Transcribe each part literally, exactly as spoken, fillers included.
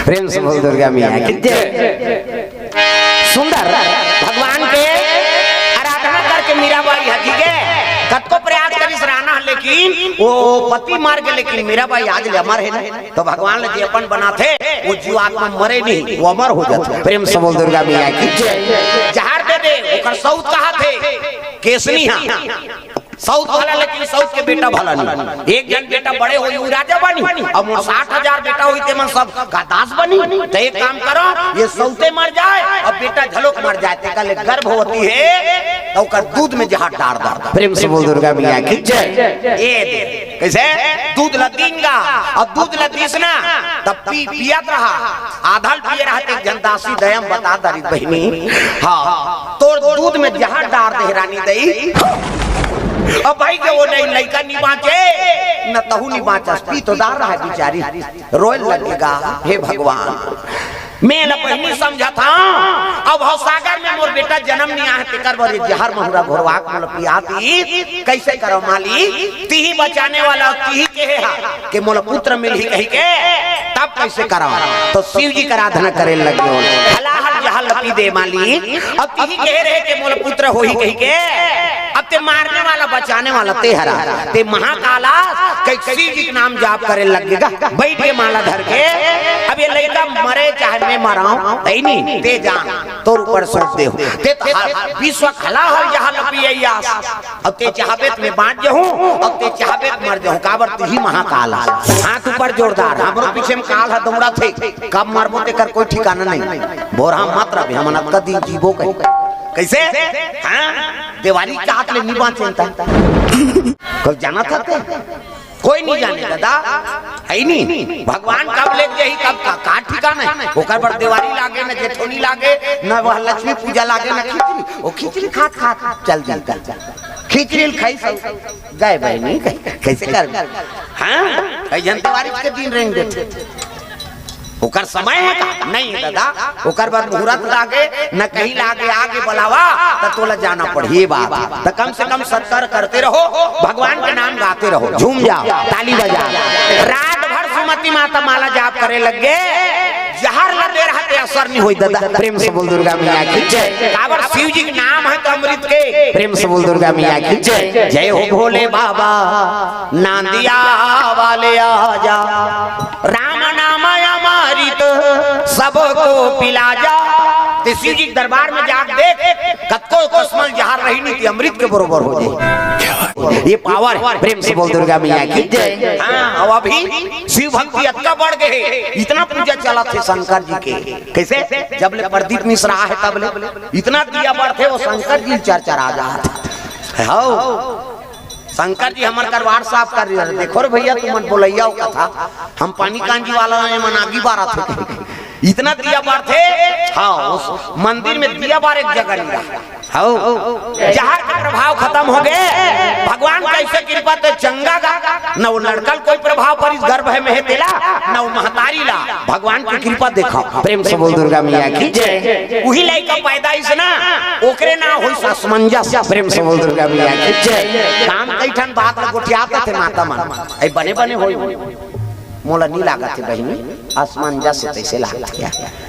प्रेम से बोल दुर्गा मैया की जय। सुंदर भगवान के आराधना करके मीराबाई ह जी के कतको प्रयास करिस रहना, लेकिन वो पति मर गे, लेकिन मीराबाई आज ले अमर हे ना। तो भगवान ले जे अपन बनाथे, वो जीवात्मा मरे नहीं, वो अमर हो जाथे। प्रेम से बोल दुर्गा मैया की जय। जहर दे दे, ओकर सौत कहाथे, केसनी हा। सौत भला, लेकिन सौत के बेटा भला नहीं। एक जन बेटा बड़े होई, उ राजा बनी। अब मोर साठ हजार बेटा होई, ते मन सब का दास बनी? तो एक काम करो, ये सौते मर जाए और बेटा झलोक मर जाए, तेकर ले गर्भवती हे, तो ओकर दूध में जहर डार दे। प्रेम से बोल दुर्गा मैया की जय। ए दे, कैसे? दूध ला दीन गा, और दूध ला दीस ना, तब पी, पियत रहा, आधा ल पिए रहा, ते एक जन दासी दया म बता दारिस बहिनी, हाँ, तोर दूध में जहर डार दे रानी दई। अब भाई के वो नहीं, लइका नहीं बाँचे, न तहू नहीं बाँचस, पी तो डार रहा है बिचारी, रोए लगेगा, हे भगवान। मैं ल बहिनी समझत हँव, अब भवसागर में मोर बेटा जन्म नहीं आहे, तेकर बर ये जहर महुरा घोरवा के मोला पिया दी, कैसे करव मालिक? तिही बचाने वाला, तिही केहे हा के मोला पुत्र मिलही कहि के, तब कैसे करव? तो शिव जी के आराधना करे लगे हो, हलाहल जहर ल पी दे मालिक, अब तिही केहे रहे के मोला पुत्र होही कहि के, अब ते मारने वाला, बचाने वाला ते हरा, ते महाकाल अस, कहि शिव जी के नाम जाप करे लगेगा, बैठ के माला धर के। अब ये लइका मरे चाहे मैं मराऊं, तई नहीं, ते जान, तोर ऊपर सौंप दे हो। ते तो हर, हर विश्व हलाहल जहर ल पियइया अस। अब ते चाहबे त मैं बाँच जहूं, अब ते चाहबे त मर जहूं, काबर तिही महाकाल अस। हाथ ऊपर जोरदार, हमरो पीछे में काल ह दौड़त हे, कब मरबो तेकर कोई ठिकाना नहीं। बोरहा मत रहे, हमन अतका दिन जीबो कहीं। कैसे? हाँ? देवारी के हाथ ले नहीं बाँचे त। कोई जानत हे ते? कोई नहीं जाने दादा, है नहीं। भगवान कब लेके जाही, कब का, का ठिकाना है? ओकर बर देवारी लागे, न जेठोनी लागे, न वह लक्ष्मी पूजा लागे, न खिचड़ी। वो खिचड़ी खात खात चल जाता, खिचड़ी ल खाई सब गए बहिनी, कैसे कर? हाँ, कई जन देवारी के दिन रेंग देथे। ओकर समय है का? नहीं है दादा, ओकर बर मुहूर्त लागे, न कहीं लागे, आगे बुलावा, त तोला जाना पड़ही, ये बात। त कम से कम सत्कार करते रहो, भगवान के नाम गाते रहो, झूम जाओ, ताली बजाओ। रात भर सुमति माता माला जाप करे लग गे, जहर ल दे रहा ते असर नहीं होई दादा। प्रेम से बोल दुर्गा मैया की जय। काबर शिव जी के नाम है तो अमृत के। प्रेम से बोल दुर्गा मैया की जय। जय हो भोले बाबा, नांदिया वाले आजा, राम नाम अमृत सबको पिला जा। ते शिव जी के दरबार में जाके देख, कतको कसमल जहर रही नहीं, ते अमृत के बरोबर हो जाए। ये पावर है। प्रेम से बोल दुर्गा मैया की जय। हाँ, अब अभी शिव भक्ति अतका बढ़ गए हे, इतना पूजा चलत हे शंकर जी के। कैसे? जब ले प्रदीप मिश्रा हे तब ले इतना दिया बढ़थे, वो शंकर जी चर्चा आ जात हे। हौ, शंकर जी हमर करवार साफ कर रहे, देखो रे भैया, तुमन बोलैया हो कथा, हम पानी कांजी वाला, ये मन आगी बारत हे। इतना दिया बारथे, हाँ, उस मंदिर में दिया बारे के जगह नहीं रहा। हौ, जहर के प्रभाव खत्म हो गए। भगवान कैसे कृपा ते चंगा गा, न वो लड़का ल कोई प्रभाव परिस गर्भ में हे तेला, न वो महतारी ला। भगवान की कृपा देखो। प्रेम से बोल दुर्गा मैया की जय। उही लइका पैदा होइस ना, ओकरे नाम होइस असमंजस। प्रेम से बोल दुर्गा मैया की जय। काम कई ठन बात ल गोठियात थे माता मन, ऐ बने बने होई। मोला नहीं लागत हे बहिनी, असमंजस से तैसे लागत हे।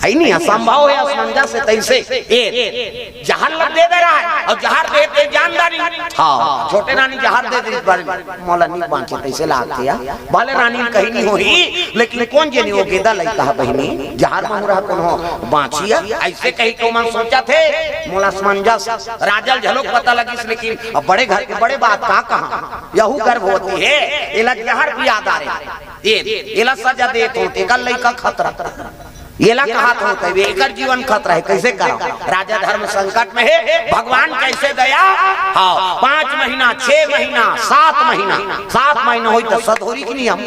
है नहीं, असंभव है असमंजस से तैसे। ए, जहर ल दे दे रहा है और जहर दे दे जानदारी। हाँ, छोटे रानी जहर दे दे इस बार, मोला नहीं बाँचे तैसे लागत हे। भले रानी कहीं नहीं होही, लेकिन कौन जनी वो गेदा लइका हे बहिनी, जहर महुरा कोनो बाँचिया, ऐसे कही के मन सोचथे, मोला असमंजस। राजा ल झलोक पता लगिस, लेकिन अब बड़े घर के बड़े बात का कहा, यहू गर्भवती हे, एला जहर पिया डारे। ए, एला सजा देत हो, तेकर लइका खतरा। एला कहत हो, तब एकर जीवन खतरा हे, कैसे करा? राजा धर्म संकट में हे, भगवान कैसे दया? हाँ, पाँच महीना, छह महीना, सात महीना, सात महीना होई त सधोरी के नियम।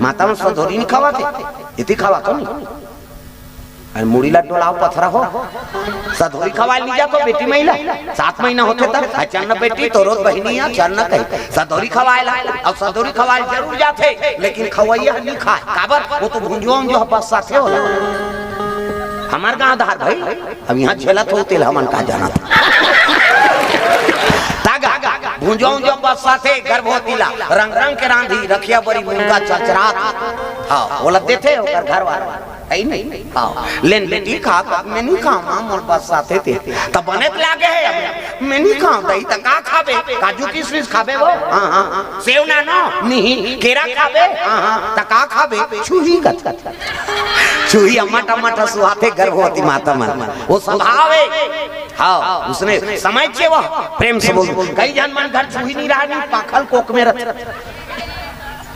माता मन सधोरी नहीं खवाथे, इति खवाथे नहीं। अरे मुड़ी ला डोलाव पथरा हो, सधोरी खवाय ल नहीं जातो बेटी महिला, सात महीना होथे तब, आ चल न बेटी, तोरो बहिनी आ, चल न कही, सधोरी खवाय ला, अब सधोरी खवाय ल जरूर जाथे, लेकिन खवैया नहीं खाय, काबर? वो तो भुंजुआ उंजुआ बस साथे होला। हमर गाँव धार भाई, अब यहाँ झेलत हो तेल हमन का जाना था। तागा, भुंजा उंजा बरसाथे गर्भवती ला, रंग रंग के रांधी, रखिया बरी मुनगा चरचरात। हाँ, ओला देथे ओकर घर वाला। है नहीं? हाँ। लेन बेटी खा, मैं नहीं खाऊं, माँ मोर बरसाथे ते। त बने त लागे है अब। मैं नहीं खाऊं दई, त का खाबे? काजू किशमिश खाबे वो? हाँ, हाँ, हाँ। सेव नानो? नहीं। केरा खाबे? हाँ, हाँ। त का खाबे? छुही कत। छुही अम्मा टमाटर सुहाथे गर्भवती माता मन। वो स्वभाव है। हाँ, उसने समझ के वो प्रेम से बोल। कई झन मन घर छुही नहीं रहा, नहीं पाखल कोक में रह।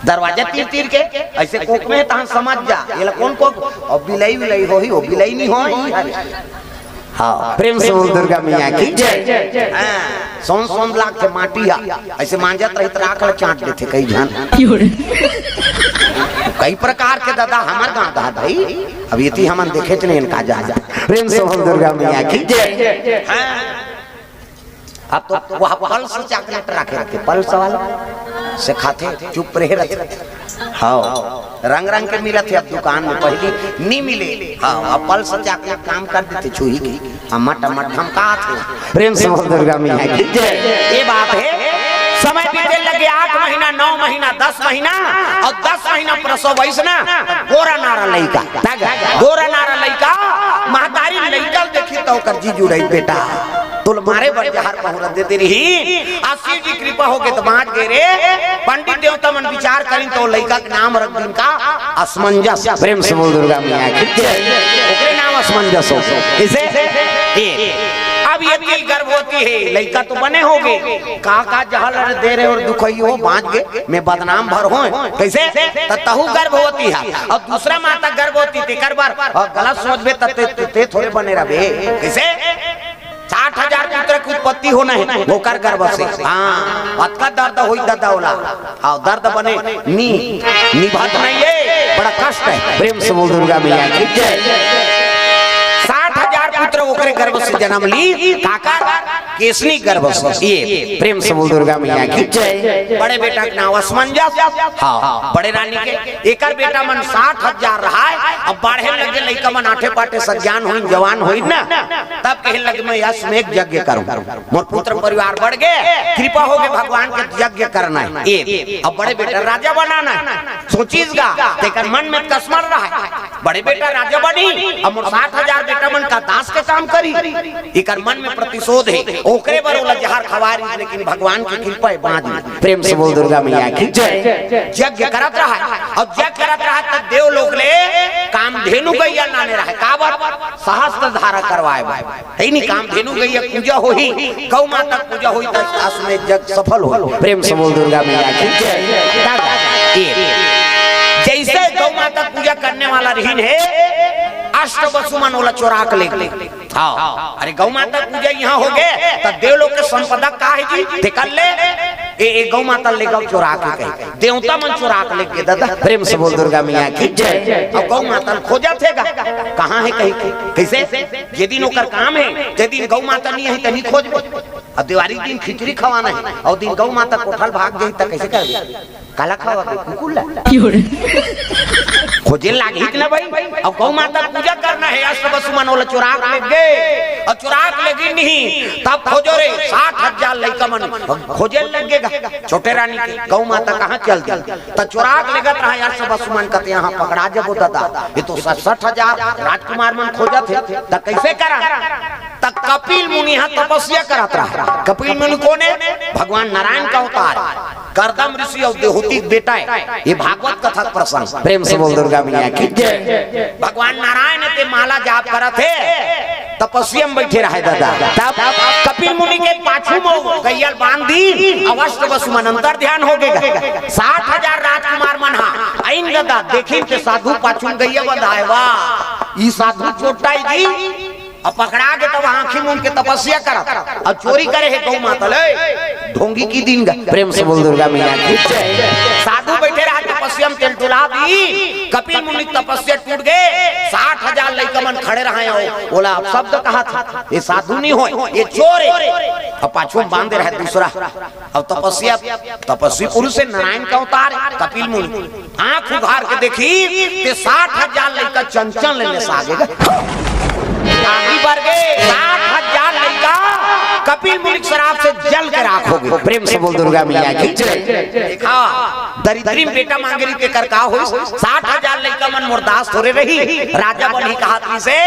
दरवाजा तीर तीर के ऐसे कोक में तहां समझ जा। ये ला कौन कोक? और बिलई विलई होही, वो बिलई नहीं होही। हाँ, प्रेम से बोल दुर्गा मैया की जय। हाँ, सौंध सौंध लाग के माटी हा, ऐसे मांजत रही त राख ला चाट देथे कई झन। कई प्रकार के दादा हमर गांव दा भाई, अब ये ती हमन देखे च नहीं इनका जा जा। प्रेम से बोल दुर्गा मैया की जय। हाँ। अब तो वह पल्स चॉकलेट रखे रहते, पल्स वाला से खाथे, चुप रहे रहते। हाँ, रंग रंग के मिलत है अब दुकान में, पहली नी मिले। हाँ, अब पल्स चॉकलेट काम कर देते, छुही की अम्मा टम्मा धमकात है। प्रेम से बोल दुर्गा मैया की जय। ये बात है, समय बीते लगे आठ महीना, नौ महीना, दस महीना और दस महीना प्रसव वैसना गोरा नारा लइका, गोरा नारा लइका, महतारी लइका देखी तो ओकर जी जुड़ई बेटा। तोल मारे बर जहर पहुरा दे दे रही। आ शिव जी कृपा होके त बांच गे रे। पंडित देवता मन विचार करिन त ओ लइका के नाम रख दिन का असमंजस। प्रेम से बोल दुर्गा मैया की जय। ओकरे नाम असमंजस हो। कैसे? ए, अब ये ती गर्भवती है, लइका तो बने होगे। का का जहर दे रहे और दुखई हो, बांच गे, मैं बदनाम भर होय। कैसे? त तहू गर्भवती है और दूसरा माता गर्भवती, तेकर बर और गलत सोचबे त ते, ते, ते थोड़े बने रहबे। कैसे? साठ हजार पुत्र के उत्पत्ति होना है ओकर गर्भ से। हाँ, अतका दर्द होई दादा ओला। हाँ, दर्द बने नी, निभत नहीं है, बड़ा कष्ट है। प्रेम से बोल दुर्गा मैया की जय। साठ हजार पुत्र ओकरे गर्भ से जन्म ली, काकर? केसनी गर्भ से। ये प्रेम से बोल दुर्गा मैया की जय। बड़े बेटा के नाम असमंजस। हाँ, बड़े रानी के एकर बेटा मन साठ हजार रहा है। अब बढ़े लगे, लइका मन आठे पाठे सज्ञान होई, जवान होई ना, तब कहे लगे, मैं अश्वमेघ यज्ञ करूं, मोर पुत्र परिवार बढ़ गे, कृपा होगे, भगवान के यज्ञ करना है। ए, अब बड़े बेटा राजा बनाना है, सोचिस गा, तेकर मन में कसमर रहा है, बड़े बेटा राजा बनी, अब मोर साठ हजार बेटा मन का दास के काम करी, एकर मन में प्रतिशोध है, ओकरे बर ओला जहर खवा रही, लेकिन भगवान की कृपा है, बांच गे। प्रेम से बोल दुर्गा मैया की जय। यज्ञ करत रहा है, और यज्ञ करत रहा तब देवलोक ले कामधेनु गैया लाने रहा है, काबर? सहस्त्र धारा करवाए बर। है नी, कामधेनु गैया पूजा होही, गौ माता पूजा होही, त अश्वमेध यज्ञ सफल हो। प्रेम से बोल दुर्गा मैया की जय। दादा, ये जैसे गौ माता पूजा करने वाला रहीन है, अष्ट वसु मन ओला चोरा के ले गए। हाँ, अरे गौ माता पूजा यहाँ होगे, त देवलोक के संपदा का है जी? ते कर ले, ए, ए गौ माता ले गौ चोरा के कही, देवता मन चोरा के लेके दादा। प्रेम से बोल दुर्गा मैया की जय। अब गौ माता खोजत हे गा, कहाँ है कही, कैसे? जे दिन ओकर काम है, ते दिन गौ माता नहीं है, ते नहीं खोजबे। अब देवारी दिन खिचड़ी खवाना है, और दिन गौ माता कोठल भाग जाई, त कैसे करबे? काला खावा के कुकुर ला? खोजे लागही कि ना भाई? अब गौ माता पूजा करना है, अष्ट वसु मन ओला चोराक ले गे, और चोराक ले गिन नहीं, तब खोजो रे, साठ हजार लइका मन खोजे लगेगा। छोटे रानी की गौ माता कहाँ चल दी? त चोराक लेगत रहा अष्ट वसु मन कते यहाँ पकड़ा जबो दादा, ये तो सड़सठ हजार राजकुमार मन खोजत है, त कैसे करा? त कपिल मुनि हा तपस्या करत रहा। कपिल मुनि कोन है? भगवान नारायण का अवतार, करदम ऋषि और देहूति के बेटा है। ये भागवत कथा के प्रसंग। प्रेम से बोल दुर्गा मैया की जय। भगवान नारायण के माला जाप करत है, तपस्या में बैठे रहे दादा। तब कपिल मुनि के पाछू में गैया ल बांध दी, अष्ट वसु मन अंतर ध्यान हो गए। साठ हजार राजकुमार मन हा आइन दादा, देखिन ते साधु पाछू में गैया बंधाए, वाह, ई साधु चोट्टा ही जी। अब पकड़ा गे तब आंखी मूंद के तपस्या करत, अब चोरी करे हे गौ माता ले, ढोंगी की दिन गा। प्रेम से बोल दुर्गा मैया की जय। साधु बैठे रहा तपस्या में, तेल डुला दी, कपिल मुनि तपस्या टूट गए, साठ हजार लइका मन खड़े रहे हो, बोला अब शब्द कहा था, ये साधु नहीं हो, ये चोर है। अब पाछू में बांधे रहे दूसरा, अब तपस्या, तपस्वी पुरुष है, नारायण का अवतार है, कपिल मुनि। आंख उघार के देखी, ते साठ हजार लइका चंचल लेने से आगे गए। आगे बढ़ गए, साठ हजार लइका कपिल मुनि के श्राप से जल के राख हो गे। प्रेम से बोल दुर्गा मैया की जय। देखा, दरिद्री में बेटा मांगे रहिस, तेकर का होइस? साठ हजार लइका मन मोर दास थोरे रही। राजा बनही कहत रहिसे,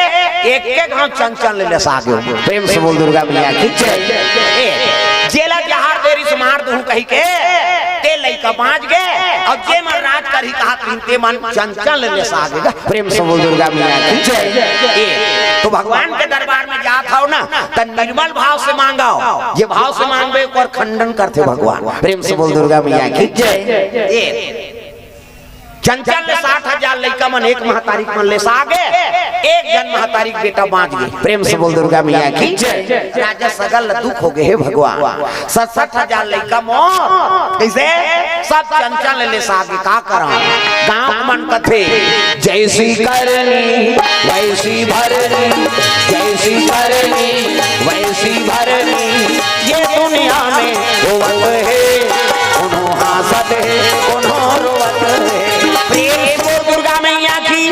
एक एक घांव चंचल ले लेसा गे। प्रेम से बोल दुर्गा मैया की जय। ए, जेला जहर दे रहिस मार दूं कहि के, ते लइका बांच गे, अउ जे मन राज करही कहत रहिन, ते मन चंचल ले लेसा गे। प्रेम से बोल दुर्गा मैया की जय। ए, तो भगवान के दरबार में जात हव ना, त निर्मल भाव से मांगव। जे भाव से मांगबे, ओकर खंडन करथे भगवान। प्रेम से बोल दुर्गा मैया की जय। ए, चंचल ले साठ हजार लइका मन एक महतारी के मन लेसा गे, एक झन महतारी के बेटा बांच गे। प्रेम से बोल दुर्गा मैया की जय। राजा सगर ल दुख हो गे, हे भगवान, सड़सठ हजार लइका मोर कइसे सब चंचल ले लेसा गे, का करंव? गांव के मन कथे, जैसी करनी वैसी भरनी, जैसी करनी वैसी भरनी, ये दुनिया में होवत हे, कोनो हांसत हे, कोनो रोवत हे। प्रेम से बोल दुर्गा मैया की।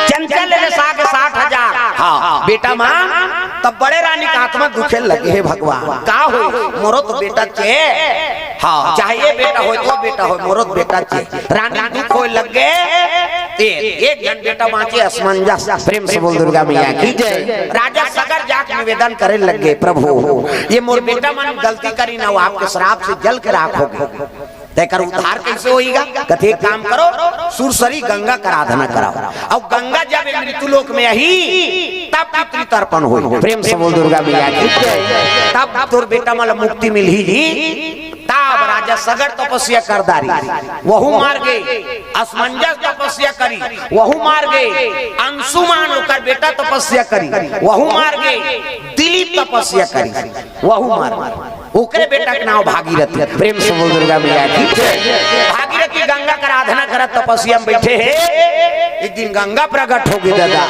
चंचल ले लेसा गे साठ हजार। हाँ, बेटा मांग, तब बड़े रानी के आत्मा दुखे लगे, हे भगवान, का होइस? मोरो तो बेटा चे। हाँ, चाहे ये बेटा होय, तो बेटा होय, मोरो तो बेटा चे। रानी दुख होय लग गे। ए, एक झन बेटा बांचे, असमंजस। प्रेम से बोल दुर्गा मैया की जय। राजा सगर जाके निवेदन करे लग गे, प्रभु, ये मोर बेटा मन गलती करिन, अउ आपके श्राप से जल के राख हो गे। तेकर उद्धार कइसे होही गा? कथे, एक काम करव, सुरसरी गंगा के आराधना करव, अउ गंगा जब ए मृत्यु लोक में आही, तब पितृ तर्पण होही। प्रेम से बोल दुर्गा मैया की जय। तब तोर बेटा मन ल मुक्ति मिलही जी। तब राजा सगर तपस्या कर डारिस, वहू मर गे। असमंजस तपस्या करिस, वहू मर गे। अंशुमान ओकर बेटा तपस्या करिस, वहू मर गे। दिलीप तपस्या करिस, वहू मर गे। ओकरे बेटा के नांव भागीरथी। प्रेम से बोल दुर्गा मैया की जय। भागीरथी गंगा के आराधना करत तपस्या में बइठे हे। एक दिन गंगा प्रगट हो गे दादा।